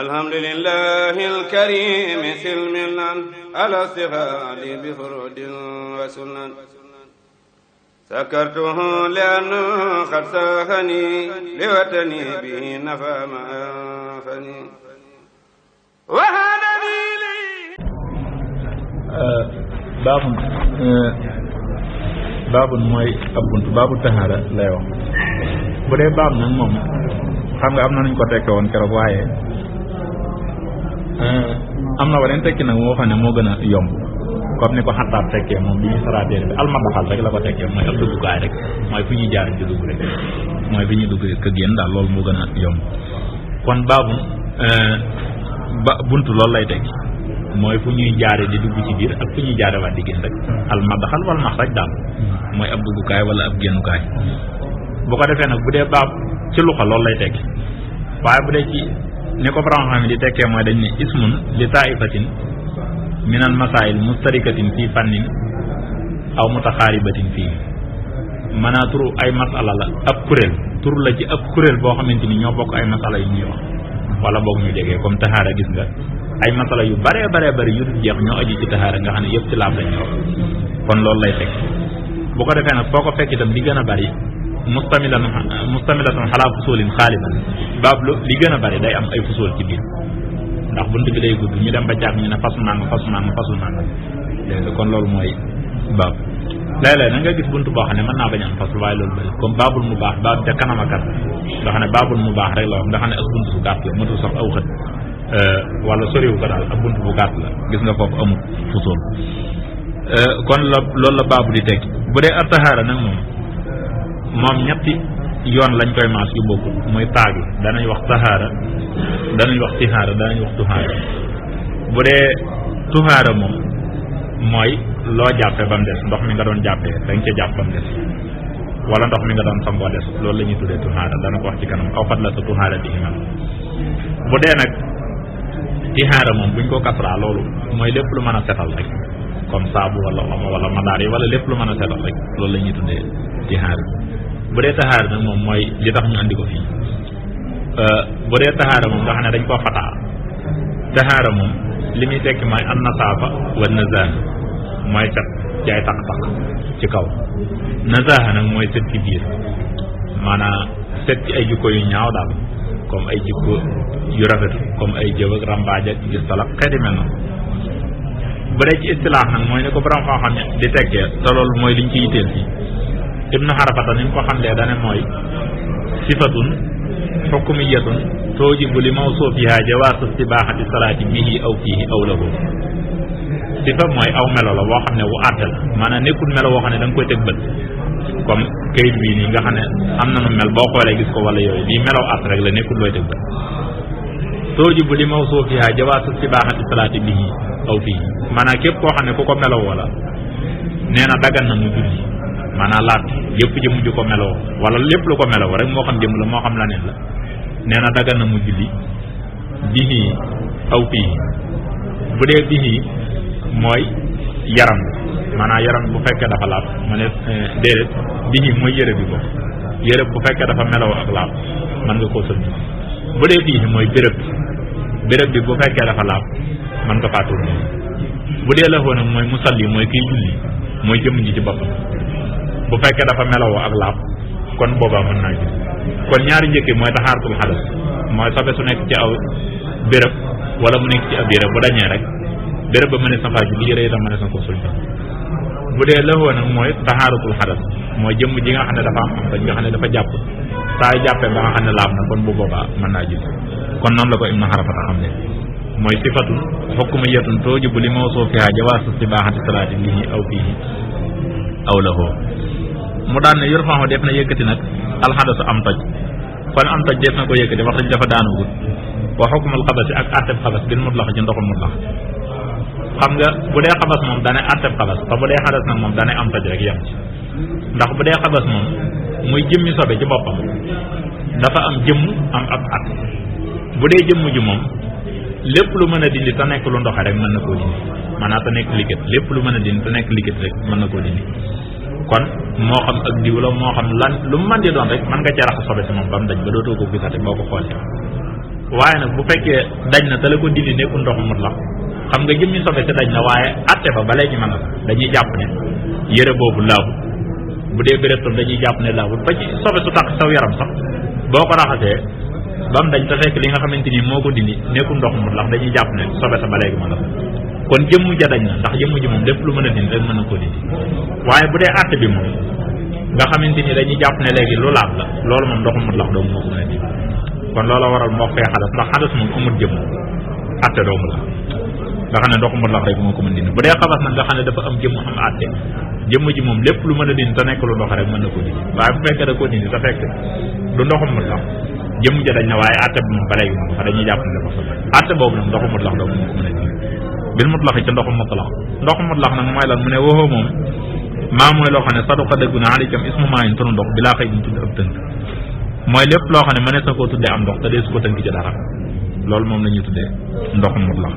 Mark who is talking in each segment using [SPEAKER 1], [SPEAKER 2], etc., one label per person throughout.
[SPEAKER 1] alhamdulillahi alkarimi silmilan ala sihadi bi furudin wa sunan sakartuhu lianna qad sahani liwatani bihi nafa ma anfani wa hadani li
[SPEAKER 2] baabun mooy ab bunt baabu tahaara lay wax bu dee baab nag moom xam nga am na nuñ ko tekke woon keroog waaye am na waneen tekki nag moo xam ne moo gën a yomb comme ni ko xattaab tekkee moom bi ñu saraateer bi almadaxal rek la ko tekkee mooy ab duggukaay rek mooy fu ñuy jaar di dugg rek mooy fi ñuy dugg ka génn daal loolu moo gën a yomb kon baabun bunt loolu lay tekki mooy fu ñuy jaare di dugg ci biir ak fu ñuy jaare waat di génn rek almadaxal wal maxraj daal mooy ab duggukaay wala ab génnukaay bu ko defee nag bu dee baab ci luxa loolu lay tekki waaye bu dee ci ni ko borom xam di tekkee mooy dañ ne ismun li taifatin min al masail mustarikatin fii fannin aw mutaxaaribatin fii maanaa turu ay masala la ab kuréel tur la ci ab kuréel boo xamante ni ñoo bokk ay masala yu ñuy wax wala boog ñu jegee comme taxaara gis nga ay masala yu bare yu dul jeex ñoo aju ci taxaara nga xam ne yëpp ci laab lañ wax kon loolu lay tekki bu ko defee nag foo ko fekk itam li gën a bari mustamilatan xalaa fusulin xaaliban baab li gën a bari day am ay fusul ci biir ndax bunt bi day gudd ñu dem ba jàpp ñu ne fasu nangam dégg nga kon loolu mooy baab léeg-léeg na nga gis bunt boo xam ne mën naa bañ am fas waaye loolu bëri comme baabul mu baax baab ca kanam a kat nga xam ne baabul mu baax rek la wax nga xam ne ak bunt bu gàtt la matul sax aw xët wala soriwu ko daal ak bunt bu gàtt la gis nga foofu amul fusul kon loolu la baabu di tekki bu dee at-tahaara nag moom ñetti yoon lañ koy maas yu bokkul muy taagi danañ wax tahaara danañ wax tihaara danañ wax tuhaara bu dee tuhaara moom mooy loo jàppe ba mu des ndox mi nga doon jàppee da nga ca jàpp ba mu des wala ndox mi nga doon sangoo des loolu la ñuy tuddee tuhaara dana ko wax ci kanam aw fat la sa tuhaara di iman bu dee nag tihaara moom buñ ko kasraa loolu mooy lépp lu mën a setal rek comme saabu wala omo wala madaar yi wala lépp lu mën a setal rek loolu la ñuy tuddee tihaara bu dee taxaara nag moom mooy li tax ñu andi ko fii bu dee taxaara moom nga xam ne dañ koo fataa taxaara moom li muy tekki mooy an nasaafa wa nazaaha mooy set ci ay taq-taq ci kaw nazaaha nag mooy set ci biir maanaam set ci ay jikko yu ñaaw daal comme ay jikko yu rafet comme ay jëw ak rambaaj ak gis talak xeeti mel na bu dee ci istilaax nag mooy ni ko borom xam-xam ne di tekkee te loolu mooy liñ ci yitteel fii ibnu xarafata ni mu ko xamlee dane mooy sifatun xukmiyatun toojibu li mawsuufiha jawaasu istibaaxati salaati bihi aw fiihi aw lahu sifa mooy aw melo la boo xam ne wu àtte la maanaam nekkul melo boo xam ne da nga koy teg bët comme kayit bii nii nga xam ne am na nu mel boo xoolee gis ko wala yooyu lii melaw àtte rek la nekkul looy teg bët toojibu li mawsuufiha jawaasu istibaaxati salaati bihi aw fiihi maanaam képp koo xam ne ku ko melaw wala nee na dagan na mu julli maanaam laat yëpp jëmm ju ko meloo wala lépp lu ko meloo rek moo xam jëm la moo xam la neen la nee na dagan na mu julli bihi aw fii bu dee bihi mooy yaram maanaam yaram bu fekkee dafa laab mu ne déedéet bihi mooy yére bi ko yére bu fekkee dafa meloo ak laab mën nga koo sëlmi bu dee fii mooy béréb bi bu fekkee dafa laab mën nga fàttul bu dee la nag mooy musalli mooy kiy julli mooy jëmm ji ci boppam bu fekkee dafa melawoo ak laab kon boobaa mën naa gis kon ñaari njëkki mooy taxaaratul xadas mooy sobe su nekk ci aw béréb wala mu nekk ci ab yére bu dañee rek béréb ba mënees na faa julli yére itam mënees na ko sulli bu dee lëxoo nag mooy taxaaratul xadas mooy jëmm ji nga xam ne dafa am dañ nga xam ne dafa jàpp saa yu jàppee ba nga xam ne laab na kon bu boobaa mën naa gis kon noonu la ko ibnu xarafata xam ne mooy sifatun xukmiyatun toojibu li mawsuufiha jawaasu istibaaxati salaati bihi aw fiihi aw lahoo mu daan ne yurfa'u def na yëkkati nag alxadasu am toj kon am toj def na ko yëkkati wax dafa daanu gut wa xukmul xabasi ak atteb xabas bil mutlax ci ndoxul mutlax xam nga bu dee xabas moom dane atteb xabas te bu dee xadas nag moom dane am toj rek yem ci ndax bu dee xabas moom muy jëmmi sobe ci boppam dafa am jëmm am ab at bu dee jëmm ji moom lépp lu mën a dindi te nekk lu ndoxe rek mën na koo dindi maanaam te nekk liquide lépp lu mën a dindi te nekk liquide rek mën na koo dindi kon moo xam ak diw la moo xam lan lu mu mën di doon rek mën nga ci rax sobe si moom ba mu daj ba dootoo ko gisate boo ko xoolee waaye nag bu fekkee dañ na te la ko dindi nekkul ndox mutlaq xam nga jëmmi sobe te dañ na waaye atte ba ba léegi mën na dañuy jàpp ne yére boobu laabu bu dee béréb tam dañuy jàpp ne laabu ba ci sobe su tax saw yaram sax boo ko raxasee ba mu dañ te fekk li nga xamante ni moo ko dindi nekkul ndox mutlaq dañuy jàpp ne sobe sa ba léegi mën na kon jëmm ja dañ na ndax jëmm ji moom lépp lu mën a dindi rek mën na ko dindi waaye bu dee atte bi moom nga xamante ni dañuy jàpp ne léegi lu laab la loolu moom ndoxu mutlaq doomu moo ko mën a dindi kon loola waral moo fee xadas ndax xadas moom amul jëmm atte doomu la nga xam ne ndoxu mutlaq rek moo ko mën dindi bu dee xabas nag nga xam ne dafa am jëmm am atte jëmm ji moom lépp lu mën a dindi te nekk lu ndox rek mën na ko dindi waaye bu fekkee da koo dindi te fekk du ndoxu mutlaq jëmm ja dañ na waaye atte bi moom ba léegi moom fa dañuy jàpp ne dafa sobe atte boobu nag ndoxu mutlaq doomu moo ko mën a dindi bil mutlaq yi ci ndoxu mutlaq nag mooy lan mu ne waxoo moom maa mooy loo xam ne saduqa dëggu na alikam ismu maayin tunu ndox bi laa xëy duñ tudd ab tënk mooy lépp loo xam ne mënees na koo tuddee am ndox te dee su ko tënk ci dara loolu moom la ñuy tuddee ndoxu mutlaq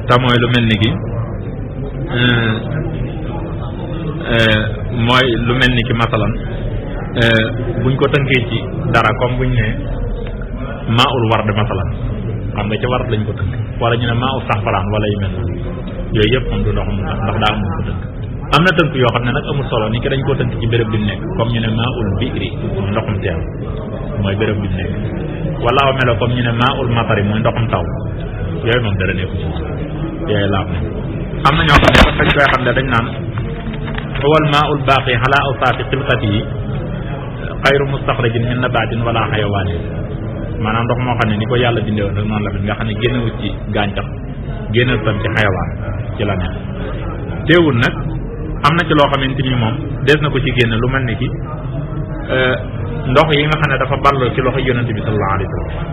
[SPEAKER 2] te mooy lu mel ni ki mooy lu mel ni ki masalan buñ ko tënkee ci dara comme buñ ne maa ul ward masalan xam nga ci ward lañ ko tënk wala ñu ne maa ul saxfaraan wala yu mel noonu yooyu yëpp moom du ndoxu mutlaq ndax daa am ko tënk am na tënk yoo xam ne nag amul solo ni ki dañ koo tënk ci béréb bi mu nekk comme ñu ne maa ul biiri mooy ndoxum teen mooy béréb bi mu nekk wala aw melo comme ñu ne maa ul matari mooy ndoxum taw yooyu moom dara nekku ci yooyu laab na am na ñoo xam ne sax dañ koy xam ne dañ naan wal maa ul baaqi xalaa aw saati xilqati yi xayru mustaxrajin min nabatin wala xayawaani maanaam ndox moo xam ne ni ko yàlla bindee woon rek noonu la nga xam ne génnewut ci gàncax génnewut tam ci xayawaan ci la nekk teewul nag am na ci loo xamante ni moom des na ko ci génne lu mel ni ki ndox yi nga xam ne dafa balloo ci loxo yonente bi sallallahu alayhi wa sallam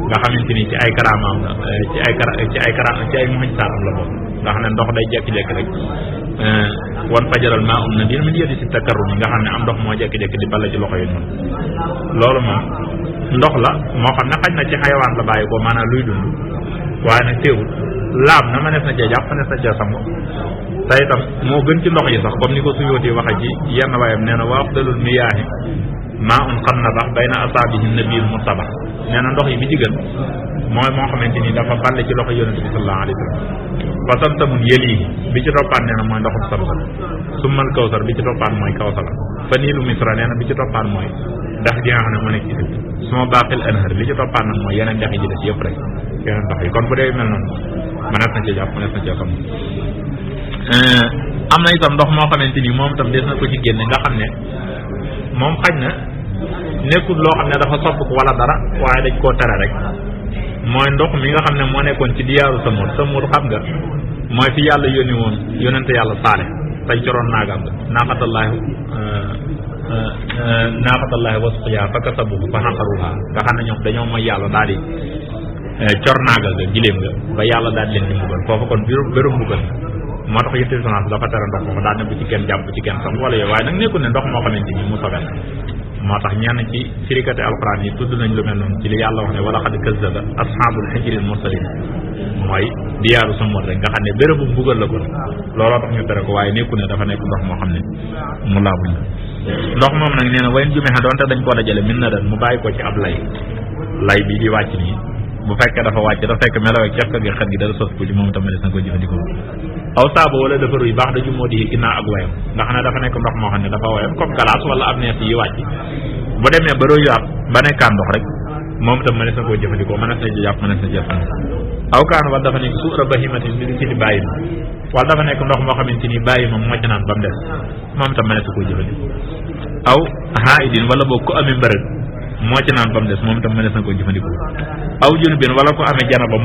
[SPEAKER 2] nga xamante ni ci ay karaamaam la ci ay mu'jizaatam la boobu nga xam ne ndox day jekki-jekki rek wan fajaral maa um na biir min yedi si takarrum yi nga xam ne am ndox moo jekki-jekki di balla ci loxo yi noonu loolu moom ndox la moo xam ne xaj na ci xayawaan la bàyyi ko maanaam luy dund waaye nag teewul laab na ma nees na cee jàpp ma nees na cee sango te itam moo gën ci ndox yi sax comme ni ko Suyuuti waxe ci yenn waayam nee na wa afdalul miyaahi maa un xam na bax bayna asaabihi nabiil murtabax nee na ndox yi bi ci gën mooy moo xamante ni dafa balle ci loxo yonente bi sallallahu alayhi wa sallam fa samsamun yëlii bi ci toppaat nee na mooy ndoxum samsam summal kawsar bi ci toppaat mooy kawsara fa niilu misra nee na bi ci toppaat mooy dex gi nga xam ne mu nekk ci dëkk suma baaxil anhar li ci toppaat nag mooy yeneen dex yi ci des yëpp rek yeneen ndox yi kon bu dee mel noonu mënees na cee jàpp mënees na cee xam am na itam ndox moo xamante ni moom itam des na ko ci génne nga xam ne moom xaj na nekkul loo xam ne dafa sopp ko wala dara waaye dañ koo tere rek mooy ndox mi nga xam ne moo nekkoon ci diyaaru Samud xam nga mooy fi yàlla yónni woon yónnente yàlla saale tañ coroon naagam nga naaqatallaahi wasqiyaa fa kasabuhu fa xaqaruha nga xam ne ñoom dañoo mooy yàlla daal di cor naagal nga giléem nga ba yàlla daal di leen di mbugal foofu kon bérum mbugal moo tax yëpp sonance dafa tere ndox foofu daal ne bu ci kenn jàpp bu ci kenn sam wala yooyu waaye nag nekkul ne ndox moo xamante ni mu sobel moo tax ñenn ci firikati alquran yi tudd nañ lu mel noonu ci li yàlla wax ne wala xad kazzaba ashaabul hijril mursalin mooy diyaaru Samud rek nga xam ne bérébu mbugal la ko looloo tax ñu tere ko waaye nekkul ne dafa nekk ndox moo xam ne mu laabuñ ndox moom nag nee na wayen jumexe doonte dañ koo dajale min na dan mu bàyyi ko ci ab lay bi di wàcc nii bu fekkee dafa wàcc dafa fekk melawee cef ka gi xet gi dara sos ko ci moom tamit des na ko jëfandikoo aw saaba wala dafa ruy baax da ju moo di ginnaaw ak wayam nga xam ne dafa nekk ndox moo xam ne dafa wayam comme glace wala ab nees yi wàcc bu demee ba royuwaat ba nekkaan ndox rek moom itam mënees na koo jëfandikoo mënees na ci jàpp mënees na ci jëfand aw kaan wala dafa nekk suura bahimatin bi ci di bàyyi ma wala dafa nekk ndox moo xamante ni bàyyi ma mocc naan ba mu des moom itam mënees na koo jëfandikoo aw haidin wala boog ko amee mbërëg moo ci naan ba mu des moom itam mënees na koo jëfandikoo aw junubin wala ko amee janaba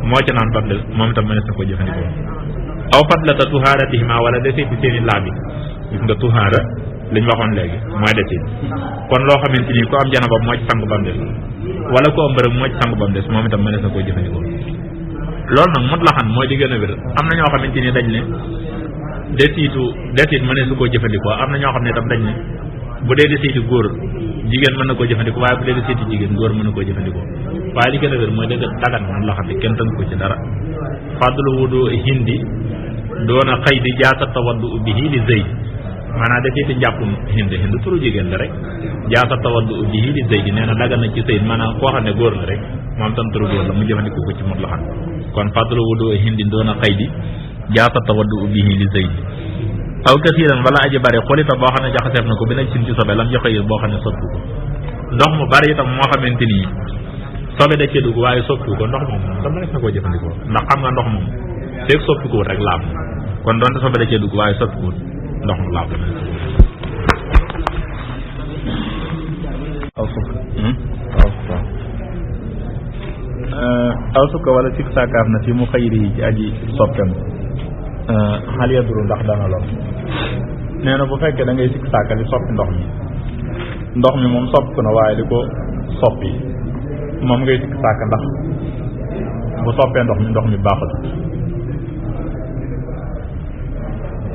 [SPEAKER 2] moo ci naan ba mu des moom itam mënees na koo jëfandikoo aw fadlata tuhaaratihima wala desee ci seen i laab yi gis nga tuhaara li ñu waxoon léegi mooy desee kon loo xamante ni ku am janaba moo ci sangu ba mu des wala ku am mbërëg moo ci sangu ba mu des moom itam mënees na koo jëfandikoo loolu nag mutlaxan mooy di gën a wér am na ñoo xamante ni dañ ne desit mënees na koo jëfandikoo am na ñoo xam ne itam dañ ne bu dee desitu góor jigéen mën na koo jëfandikoo waaye bu dee desitu jigéen góor mën na koo jëfandikoo waaye li gën a wér mooy dëgg dagan moom la xam ne kenn tënk ko ci dara fadlu wudu hindi doona xëy di jaasa tawaddu bihi li zëy maanaam dafay te njàppum Hind turu jigéen la rek jaasa tawaddu bihi li Zayd nee na dagal na ci Zayd maanaam koo xam ne góor la rek moom tam turu góor la mu jëfandikoo ko ci mut la xam kon fadlu wudu Hind doona xaydi jaasa tawaddu bihi li Zayd aw kasiiran wala aji bari xolita boo xam ne jaxaseef na ko bi nañ sin ci sobe lam joxe yi boo xam ne soppi ko ndox mu bari itam moo xamante ni sobe da cee dugg waaye soppi ko ndox moom dama nekk na koo jëfandikoo ndax xam nga ndox moom feeg soppi ko rek laab kon donte sobe da cee dugg waaye soppi ko ndox mu laab aw sukka wala sik saakaaf na fi mu xayri yi ci aji soppem xal yaduru ndax dana lool nee na bu fekkee da ngay sik saaka li soppi ndox mi moom sopp na waaye li ko soppi moom ngay sik saaka ndax bu soppee ndox mi baaxul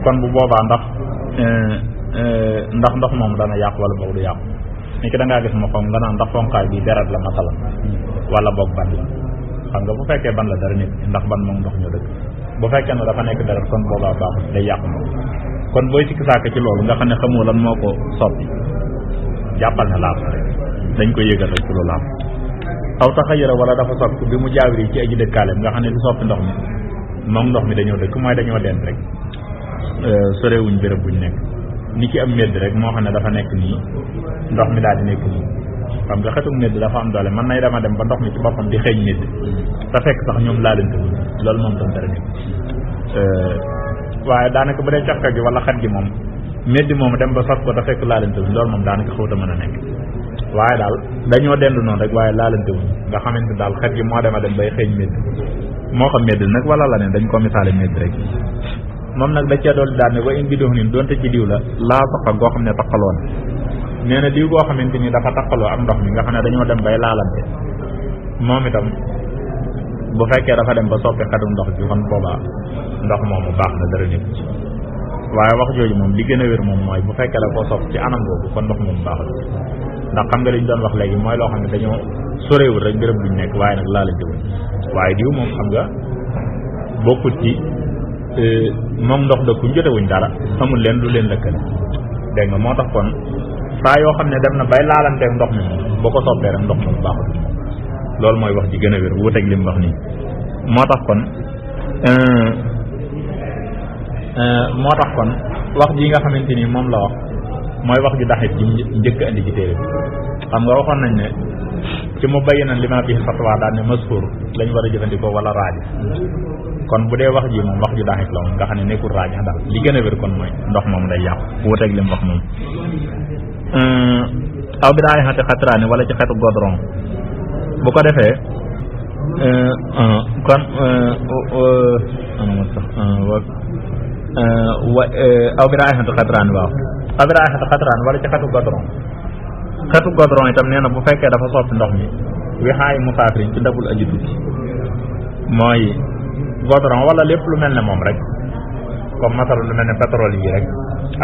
[SPEAKER 2] kon bu boobaa ndax ndox moom dana yàqu wala boog du yàqu ni ki da ngaa gis ma xonq nga naan ndax xonqaay bi deret la masala wala boog ban la xam nga bu fekkee ban la dara nit ndax ban moom ndox ñu dëkk bu fekkee ne dafa nekk deret kon boobaa baaxul day yàqu moom kon booy sikki saaka ci loolu nga xam ne xamoo lan moo ko soppi jàppal ne laab rek dañ koy yëgal rek ci lu laab aw taxayara wala dafa soppi bi mu jaawir yi ci aji dëkkaaleem nga xam ne di soppi ndox mi moom ndox mi dañoo dëkk mooy dañoo dend rek sorewuñ béréb buñ nekk ni ki am medd rek moo xam ne dafa nekk nii ndox mi daal di nekk nii xam nga xetum medd dafa am doole mën nay dama dem ba ndox mi ci boppam di xeeñ medd te fekk sax ñoom laalante wuñ loolu moom tam dara nekk waaye daanaka bu dee cafka gi wala xet gi moom medd moom dem ba sot ko te fekk laalante wuñ loolu moom daanaka xawta mën a nekk waaye daal dañoo dendu noonu rek waaye laalante wuñ nga xamante daal xet gi moo dema dem bay xeeñ medd moo xam medd nag wala la ne dañ ko misaale medd rek moom nag da cee dool daal ne wa in bi dox nin doonte ci diw la laa saqa goo xam ne taqaloon nee na diw goo xamante ni dafa taqaloo ak ndox mi nga xam ne dañoo dem bay laalante moom itam bu fekkee dafa dem ba soppi xetum ndox bi kon boobaa ndox moomu baax na dara nekk ci waaye wax jooju moom li gën a wér moom mooy bu fekkee da koo sopp ci anam boobu kon ndox moomu baaxul ndax xam nga li ñu doon wax léegi mooy loo xam ne dañoo sorewul rek béréb buñ nekk waaye nag laalante wuñ waaye diw moom xam nga bokkut ci moom ndox dëkkuñ jotewuñ dara amul leen lu leen lëkkale dégg nga moo tax kon saa yoo xam ne dem na bay laalanteeg ndox mi moom boo ko soppee rek ndox moom baaxul loolu mooy wax ji gën a wér wuuteeg li mu wax nii moo tax kon wax ji nga xamante ni moom la wax mooy wax ji daxit ji njëkk andi ci téere bi xam nga waxoon nañ ne ci mu bayyinan li ma fi fatwa daan ne maskur lañ war a jëfandikoo wala raaji kon bu dee wax ji moom wax ju daxit la moom nga xam ne nekkul raaji daal li gën a wér kon mooy ndox moom day yàqu wuuteeg li mu wax moom aw bi daay xati xatraani wala ci xetu godron bu ko defee kon aw bi daay xati xatraani waaw aw bi daay xati xatraani wala ci xetu godron itam nee na bu fekkee dafa soppi ndox mi wi xaayi musaafirin ci ndabul aji tukki mooy godron wala lépp lu mel ne moom rek comme masal lu mel ne pétrole yi rek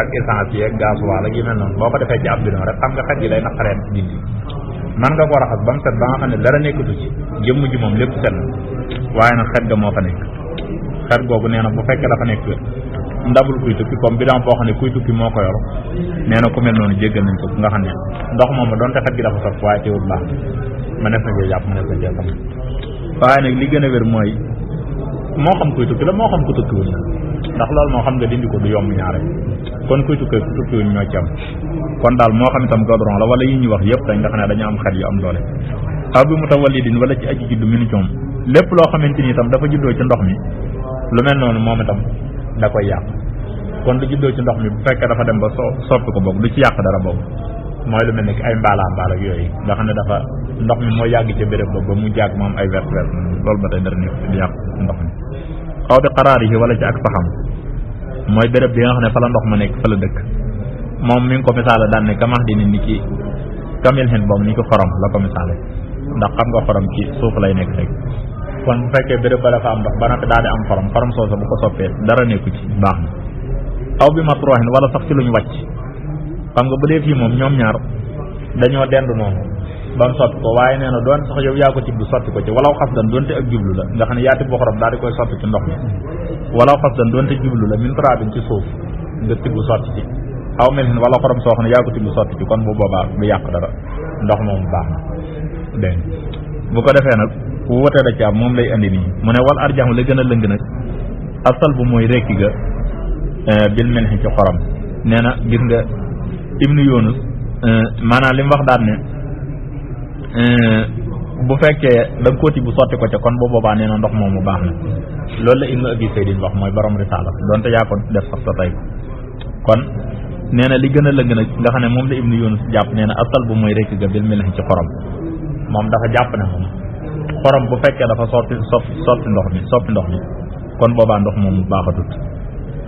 [SPEAKER 2] ak essence yi ak gasoil ak yu mel noonu boo ko defee ci ab bidon rek xam nga xet yi day naqaree dindi man nga ko raxas ba mu set ba nga xam ne dara nekkatu ci jëmm ji moom lépp set na waaye nag xet ga moo fa nekk xet googu nee na bu fekkee dafa nekk ndabul kuy tukki comme bidon boo xam ne kuy tukki moo ko yor nee na ku mel noonu jéggal nañ ko nga xam ne ndox moom donte xet gi dafa sot waaye teewul baax ma nekk na cee jàpp ma nekk na cee xam waaye nag li gën a wér mooy moo xam kuy tukki la moo xam ku tukkiwuñ la ndax loolu moo xam nga dindi ko du yomb ñaare kon kuy tukkiwuñ ñoo ci am kon daal moo xam itam godron la wala yi ñu wax yëpp dañ nga xam ne dañu am xet yu am doole aw bi mutawallidin wala ci aji juddu minu coom lépp loo xamante ni itam dafa juddoo ci ndox mi lu mel noonu moom itam da koy yàq kon lu juddoo ci ndox mi bu fekkee dafa dem ba soppi ko boog du ci yàq dara boobu mooy lu mel ne ay mbaalaa mbaal ak yooyu nga xam ne dafa ndox mi moo yàgg ca béréb boobu ba mu jàgg moom ay vert loolu ba tey dara nekk di yàq ndox mi aw bi xaraar yi wala ci ak saxam mooy béréb bi nga xam ne fa la ndox ma nekk fa la dëkk moom mi ngi ko misaale daan ne kamax di ni ki kamil hen boobu ni ki xorom la ko misaale ndax xam nga xorom ci suuf lay nekk rek kon bu fekkee béréb ba dafa am ndox ba noppi daal di am xorom soosa bu ko soppee dara nekku ci baax na aw bi matroxin wala sax ci lu ñu wàcc xam nga bu dee fii moom ñoom ñaar dañoo dend noonu ba mu sotti ko waaye nee na doon sax yow yaa ko tibb sotti ko ci walaw xas dan doonte ak jublu la nga xam ne yaa tibb xorom daal di koy sotti ci ndox mi walaw xas dan doonte jublu la min turabin ci suuf nga tibb sotti ci aw melhin wala xorom soo xam ne yaa ko tibb sotti ci kon bu boobaa du yàq dara ndox moom baax na dégg bu ko defee nag wute da ci am moom lay andi nii mu ne wal arjaxu la gën a lëng nag asal bu mooy rekki ga bil melhin ci xorom nee na gis nga ibnu Yunus maanaam li mu wax daal ne bu fekkee da nga kóoti bu sotti ko ca kon bu boobaa nee na ndox moomu baax na loolu la ibnu abi saydin wax mooy borom risaala donte yaa ko def sax sa tey kon nee na li gën a lëng nag nga xam ne moom la ibnu Yunus jàpp nee na asal bu mooy rekk ga bil melhi ci xorom moom dafa jàpp ne moom xorom bu fekkee dafa soppi ndox mi kon boobaa ndox moomu baaxatut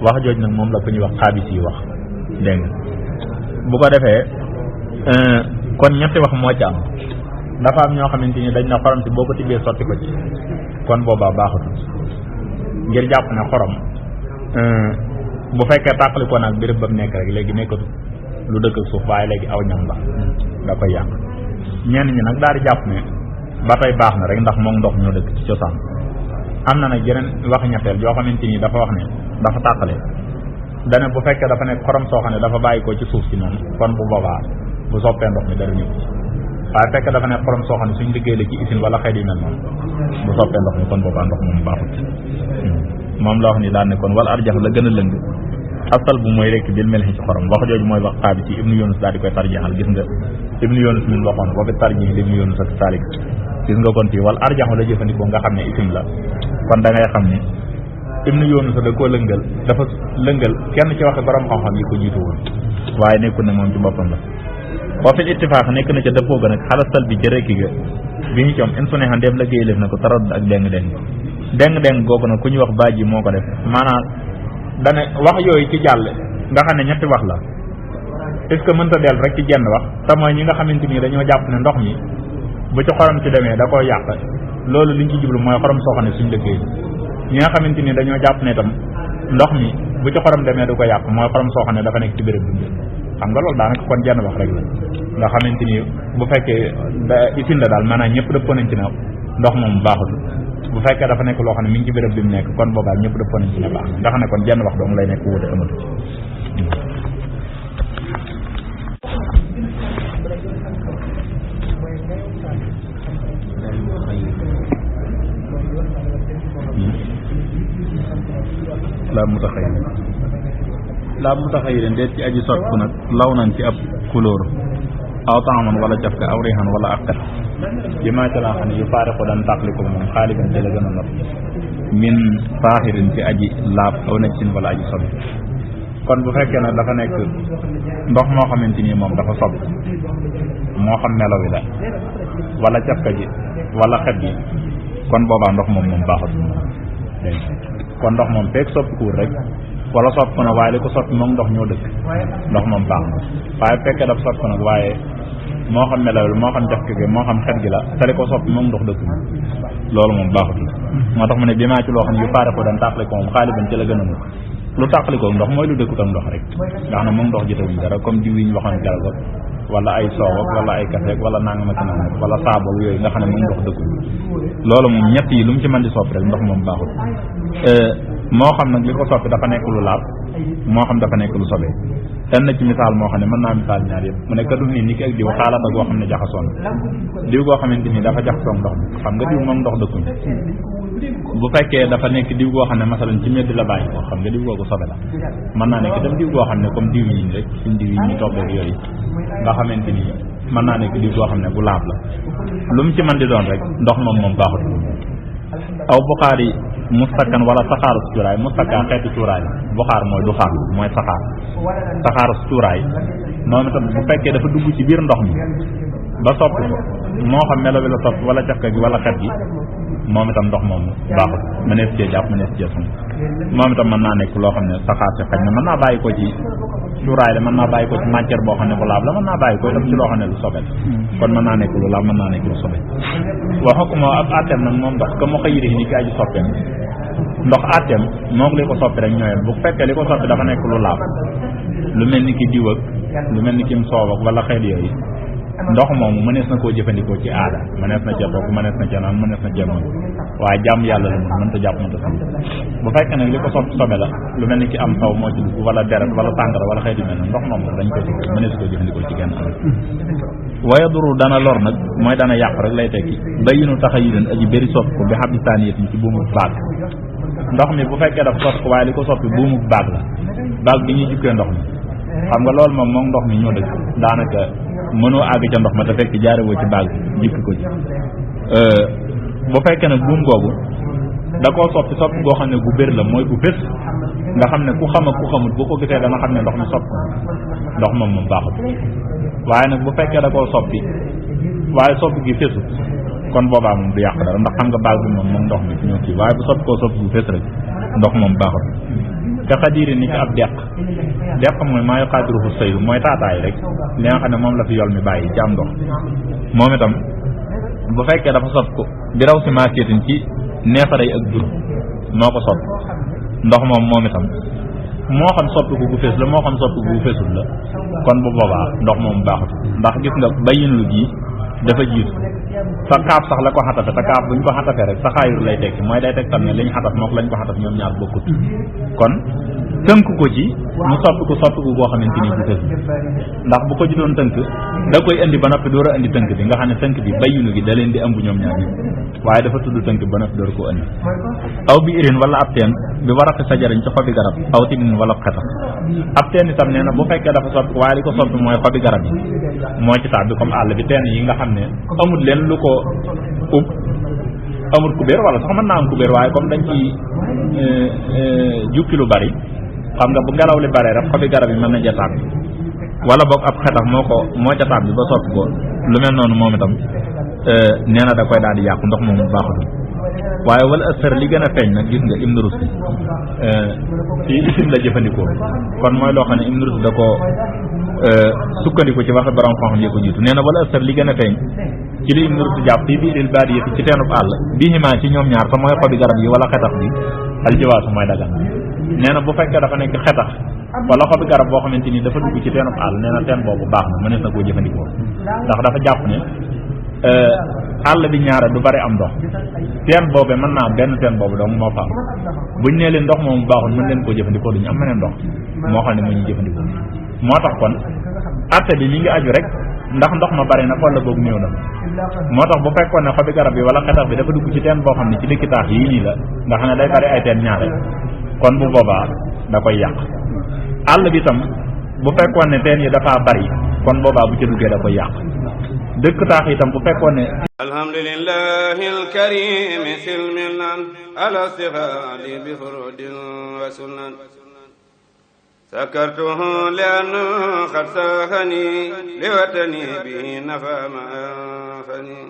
[SPEAKER 2] wax jooj nag moom la ko ñuy wax xaabis yi wax dégg nga bu ko defee kon ñetti wax moo ci am dafa am ñoo xamante ni dañ na xorom si boo ko tibbee sotti ko ci kon boobaa baaxatut ngir jàpp ne xorom bu fekkee tàqali ko nag béréb ba mu nekk rek léegi nekkatut lu dëkk ak suuf waaye léegi aw ñam la da koy yàq ñenn ñi nag daal di jàpp ne ba tey baax na rek ndax moom ndox ñoo dëkk ci cosaan am na nag yeneen wax ñetteel yoo xamante ni dafa wax ne dafa tàqale dane bu fekkee dafa nekk xorom soo xam ne dafa bàyyi ko ci suuf si noonu kon bu boobaa bu soppee ndox mi dara ñëw ci waaye fekkee dafa nekk xorom soo xam ne suñ liggéey la ci usine wala xeet yu mel noonu bu soppee ndox mi kon boobaa ndox moom baaxut moom la wax ni daan ne kon wala arjax la gën a lëng asal bu mooy rekk bil melhi ci xorom wax jooju mooy wax xaabi ci ibnu Yunus daal di koy tarjeexal gis nga ibnu Yunus min waxoon boobu tarjeex li ibnu Yunus ak saalik gis nga kon fii wala arjax la jëfandikoo nga xam ne isim la kon da ngay xam ni ibnu Yunus da koo lëngal dafa lëngal kenn ci waxe borom xam-xam yi ko jiitu woon waaye nekkul ne moom ci boppam la boo fi ittifaax nekk na ca dëppoo ga nag xalastal bi ca rekki ga bi ñu coom in su neexan dem la géey lef na ko taradd ak déng googu nag ku ñuy wax baaj yi moo ko def maanaam dane wax yooyu ci jàll nga xam ne ñetti wax la est-ce que mënta dellu rek ci jenn wax te mooy ñi nga xamante ni dañoo jàpp ne ndox mi bu ci xorom ci demee da koy yàq loolu liñ ci jublu mooy xorom soo xam ne suñ liggéey ñi nga xamante ni dañoo jàpp ne itam ndox mi bu ci xorom demee du ko yàq mooy xorom soo xam ne dafa nekk ci béréb bi xam nga loolu daanaka kon jenn wax rek la nga xamante ni bu fekkee isin la daal maanaam ñëpp dëppoo nañ ci ne ndox moom baaxul bu fekkee dafa nekk loo xam ne mi ngi ci béréb bi mu nekk kon boobaa ñëpp dëppoo nañ ci ne baax nga xam ne kon jenn wax dong lay nekk wuute amatu ci laa mutaxayirin déet ci aji soppiku nag law nañ ci ab couleur aw taaman wala cafka aw riixan wala ak xet bi maa ci laa xam ne yu faare ko daan tàqli ko moom xaaliban ci la gën a not min faaxirin ci aji laab aw najsin wala aji sobi kon bu fekkee nag dafa nekk ndox moo xamante ni moom dafa sob moo xam melo wi la wala cafka ji wala xet gi kon boobaa ndox moom baaxatul kon ndox moom feek soppikuwul rek wala sopp ko nag waaye li ko soppi moom ndox ñoo dëkk ndox moom baax na waaye fekkee daf sopp ko nag waaye moo xam melawul moo xam jafke gi moo xam xet gi la te li ko soppi moom ndox dëkk loolu moom baaxatul moo tax mu ne bi maa ci loo xam ne yu faare ko daan tàqali ko moom xaaliban ci la gën a mukk lu tàqali ko ndox mooy lu dëkkut ak ndox rek nga xam ne moom ndox jotewuñ dara comme diw yi ñu waxoon garab wala ay soow wala ay café wala nangam ak nangam wala saabu yooyu nga xam ne moom ndox dëkkul loolu moom ñett yi lu mu ci mën di soppi rek ndox moom baaxul moo xam nag li ko soppi dafa nekk lu laab moo xam dafa nekk lu sobee ten na ci misaal moo xam ne mën naa misaal ñaar yëpp mu ne kadul nii ni ki ak diw xaalat ak goo xam ne jaxasoon diw goo xamante ni dafa jaxasoon ndox mi xam nga diw moom ndox dëkkuñ bu fekkee dafa nekk diw goo xam ne masalan ci mbedd la bàyyi ko xam nga diw googu sobe la mën naa nekk itam diw goo xam ne comme diw yi rek suñ diw yi ñu toggeeg yooyu nga xamante ni mën naa nekk diw goo xam ne bu laab la lu mu ci mën di doon rek ndox moom baaxut aw buxaari mustakkan wala saxaaru su cuuraay mustakka xeeti cuuraay buxaar mooy du xaar mooy saxaaru su cuuraay moom itam bu fekkee dafa dugg ci biir ndox mi ba soppi ko moo xam melo bi la soppi wala cafka gi wala xet gi moom itam ndox moom baaxut mënees cee jàpp mënees cee sun moom itam mën naa nekk loo xam ne saxaar si xaj na mën naa bàyyi ko ci cuuraay la mën naa bàyyi ko ci matière boo xam ne bu laab la mën naa bàyyi ko itam ci loo xam ne lu sobe kon mën naa nekk lu laab mën naa nekk lu sobe wax ko moo ab atteem nag moom ndox ka mu xëyiri ni ki aji soppeem ndox atteem moom li ko soppi rek ñooyam bu fekkee li ko soppi dafa nekk lu laab lu mel ni ki diw ak lu mel ni ki mu soow ak wala xeet yooyu ndox moomu mënees na koo jëfandikoo ci aada mënees na ca togg mënees na ca naan mënees na ca mën waaye jàmm yàlla la mën ta jàpp mënta sangu bu fekkee nag li ko sobe la lu mel ni ki am taw moo ci dugg wala deret wala sàngara wala xeeti mel ndox moomu dañ koy sobe mënees koo jëfandikoo ci genn am waaye duru dana lor nag mooy dana yàq rek lay tekki bayinu taxa yi leen aji bëri sopp ko bi xam saaniyatin ci buumu baag ndox mi bu fekkee dafa sopp ko waaye li ko soppi buumu baag la baag bi ñuy jukkee ndox mi xam nga loolu moom ndox mi ñoo dëkk daanaka mënoo àgg ca ndox ma te fekk jaarewoo ci baag bi jukki ko ci bu fekkee nag buum googu da koo soppi goo xam ne gu bér la mooy gu fés nga xam ne ku xam ak ku xamut boo ko gisee dana xam ne ndox mi sopp ko ndox moom baaxut waaye nag bu fekkee da koo soppi waaye soppi gi fésut kon boobaa moom du yàq dara ndax xam nga baag bi moom ndox mi ñoo kii waaye bu soppi koo soppi gu fés rek ndox moom baaxut te xadiiri ni ki ab deq mooy maa yu xaadirufu sayru mooy taataay rek li nga xam ne moom la fi yol mi bàyyi ci am ndox moom itam bu fekkee dafa sopp ko bi raw si maaseetin ci neefaray ak jur moo ko sopp ndox moom itam moo xam soppi ko gu fees la moo xam soppi gu feesul la kon bu boobaa ndox moom baaxut ndax gis nga bayin lu gi dafa jiitu sa kaaf sax la ko xatafe te kaaf buñ ko xatafe rek sa xaayur lay tekki mooy day tegtal ne liñ xataf mook lañ ko xataf ñoom ñaar bokkut kon tënk ko ci mu soppiku goo xamante ni bu fees ndax bu ko ci doon tënk da koy indi ba noppi door a indi tënk bi nga xam ne tënk bi bayinu gi da leen di ëmb ñoom ñaar waaye dafa tudd tënk ba noppi door koo indi aw bi irin wala ab teen bi waraqi sajariñ ci xobi garab aw tinin wala xetax ab teen itam nee na bu fekkee dafa soppi waaye li ko soppi mooy xobi garab yi moo ci tax bi comme àll bi teen yi nga xam ne amul leen lu ko ub amul kubéer wala sax mën naa am kubéer waaye comme dañ ci jukki lu bari xam nga bu ngelaw li bare rek xobi garab yi mën na ca tàbbi wala boog ab xetax moo ca tàbbi ba soppi ko lu mel noonu moom itam nee na da koy daal di yàqu ndox moomu baaxatul waaye wala ëstër li gën a feeñ nag gis nga Ibn Rushd fii isim la jëfandikoo kon mooy loo xam ne Ibn Rushd da ko sukkandiku ci waxe borom xam-xam yi ko jiitu nee na wala ëstër li gën a feeñ ci li Ibn Rushd jàpp fii biiril baadiyati ci teenub àll bii himaa ci ñoom ñaar te mooy xobi garab yi wala xetax bi aljawaasu mooy dagan nee na bu fekkee dafa nekk xetax wala xobi garab boo xamante ni dafa dugg ci teenub àll nee na teen boobu baax na mënees na koo jëfandikoo ndax dafa jàpp ne àll bi ñaare du bari am ndox teen boobe mën naa am benn teen boobu donc moo fa am buñ nee leen ndox moomu baaxul mën leen koo jëfandikoo duñu am meneen ndox moo xam ne mu ñu jëfandikoo moo tax kon atte bi mi ngi aju rek ndax ndox ma bari na wala boog néew na moo tax bu fekkoon ne xobi garab bi wala xetax bi dafa dugg ci teen boo xam ne ci dëkki taax yii nii la nga xam ne day bari ay teen ñaare kon bu boobaa da koy yàq àll bi tam bu fekkoon ne teen yi dafa bari kon boobaa bu ca duggee da koy yàq dëkk taax itam bu fekkoon ne
[SPEAKER 1] alhamdulillahi alkarim silmilan ala sihadi bi furudin wa sunan sakartuhu lianna qad sahani liwatani bi nafa ma fani